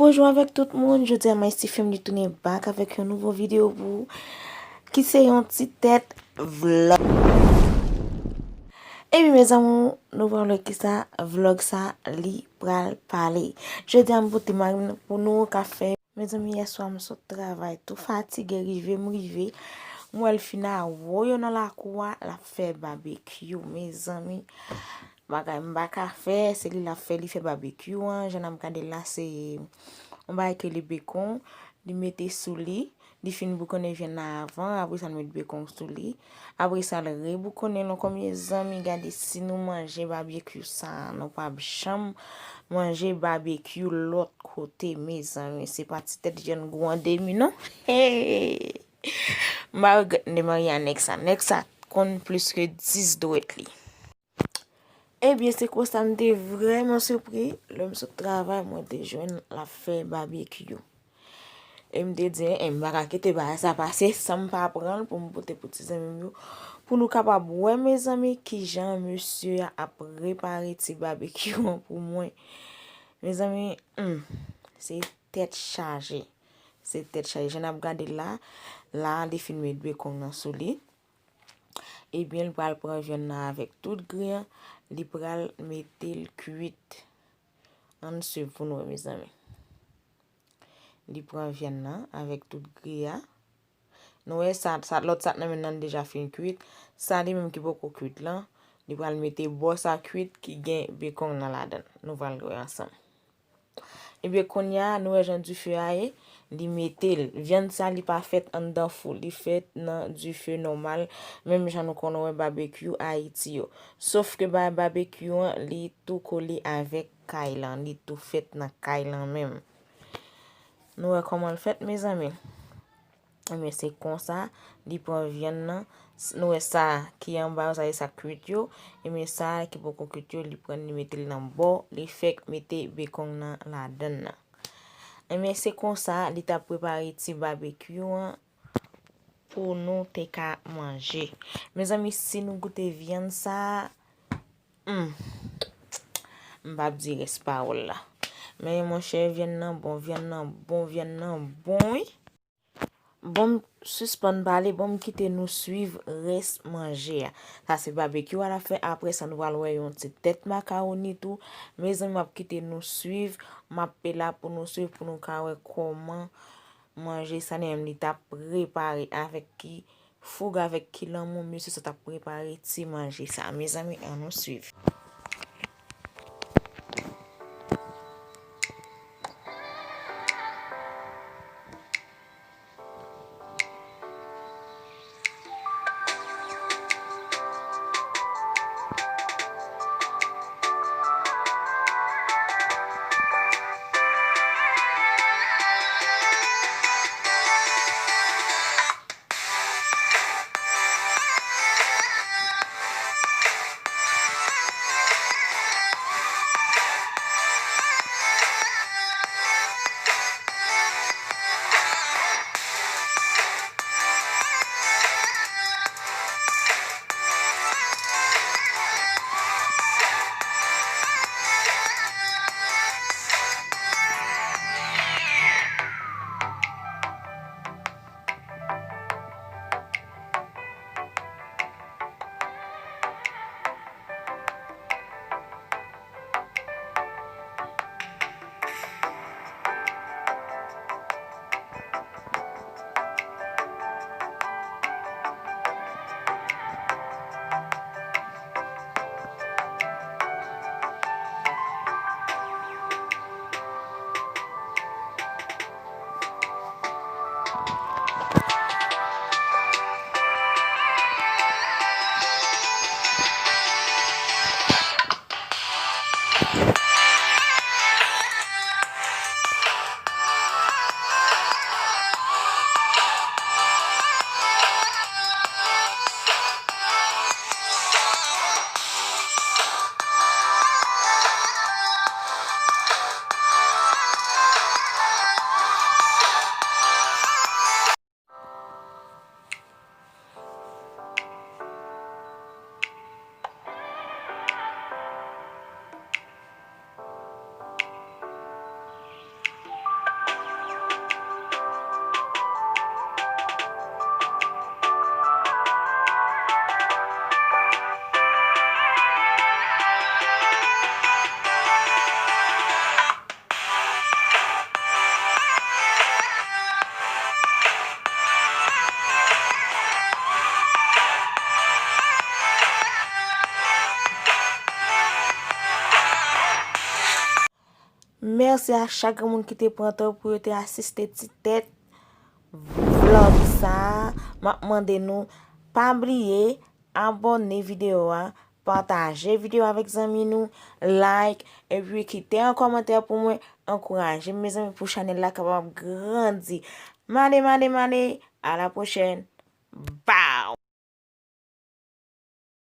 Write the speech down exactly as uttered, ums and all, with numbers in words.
Bonjou avèk tout moun, jodi a Maesty Family tounen back avèk yon nouvo videyo pou ou, ki se yon ti tèt vlog. Epi mezanmi, nou pral wè kisa vlog sa li pral pale. Jodi a m pote mari m pou nou ka fè. Mezanmi, yèswa m sot travay, tou fatige, rive m rive, m wè l fin a woyo nan lakou a, l ap fè babekyou, mezanmi. Bagay m pa ka fè, se li l ap fè, li fè babekyou an. Jan n ap gade l la, se yon bagay ke li bekon, li mete sou li, li fin boukonnen vyann nan avan, apre sa l met bekon sou li, apre sa l reboukonnen l ankò. Mezanmi, gade si nou manje babekyou sa, nou p ap janm manje babekyou lòt kote, mezanmi. Se pa ti tèt vyann gwo an demi, non. Hey! M pa regrèt m te marye a nèg sa. Nèg sa konn plis ke dis dwèt li. Ebyen, se konsa m te vrèman sipri. Lè m sot travay, mwen te jwenn l ap fè babekyou. E m te di, en, m pa ka kite bagay sa pase san m pa pran l pou m pote pou ti zanmi m yo. Pou nou kapab wè, mezanmi, kijan mesye a ap prepare ti babekyou an pou mwen. Mezanmi, hmm, se tèt chaje. Se tèt chaje. Jan n ap gade l la, la, li fin met bekon nan sou li. Ebyen, li pral pran vyann nan avèk tout gri an, li pral mete l kwit. Ann swiv pou nou wè, mezanmi. Li pran vyann nan avèk tout gri a. Nou wè sa, sa, lòt sa k nan men l lan deja fin kwit. Sa li menm ki poko kwit lan, li pral mete bò sa kwit ki gen bekon nan ladan l. Nou pral wè ansanm. Ebyen, kounye a, nou wè jan dife a ye, li mete l. Vyann sa, li pa fèt anndan fou, li fèt nan dife nòmal, menm jan nou konn wè babekyou Ayiti yo. Sof ke ba-, babekyou an, li tou kole avèk kay lan, li tou fèt nan kay lan menm. Nou wè kòman l fèt, mezanmi? Ebyen, se konsa, li pran vyann nan. S-, nou wè sa ki anba yo, sa se sa kwit yo. Ebyen, sa ki poko kwit yo, li pran, li mete l nan bò, li fèk mete bekon nan ladan l nan. Ebyen, se konsa, li t ap prepare ti babekyou an pou nou te ka manje. Mezanmi, si nou goute vyann sa, hmm, m p ap di rès pawòl la. Men, monchè, vyann nan bon, vyann nan bon, vyann nan bon, wi. Bon, m sispann pale, bon, m kite nou swiv rès manje a. Sa se babekyou a l ap fè. Apre sa, nou pral wè yon ti tèt makawoni tou. Mezanmi, m ap kite nou swiv. M ap pe la pou nou swiv, pou nou ka wè kòman manje sa li menm li t ap prepare, avèk ki foug, avèk ki lanmou mesye sa t ap prepare ti manje sa. Mezanmi, ann nou swiv. Mèsi a chak granmoun ki te pran tan pou yo te asiste ti tèt vlog sa a. M ap mande nou pa bliye abòne videyo a, pataje videyo avèk zanmi nou, like, epi kite yon kòmantè pou mwen, ankouraje m, mezanmi, pou chanèl la kapab grandi. Male, male, male, a la pwochèn. Bye!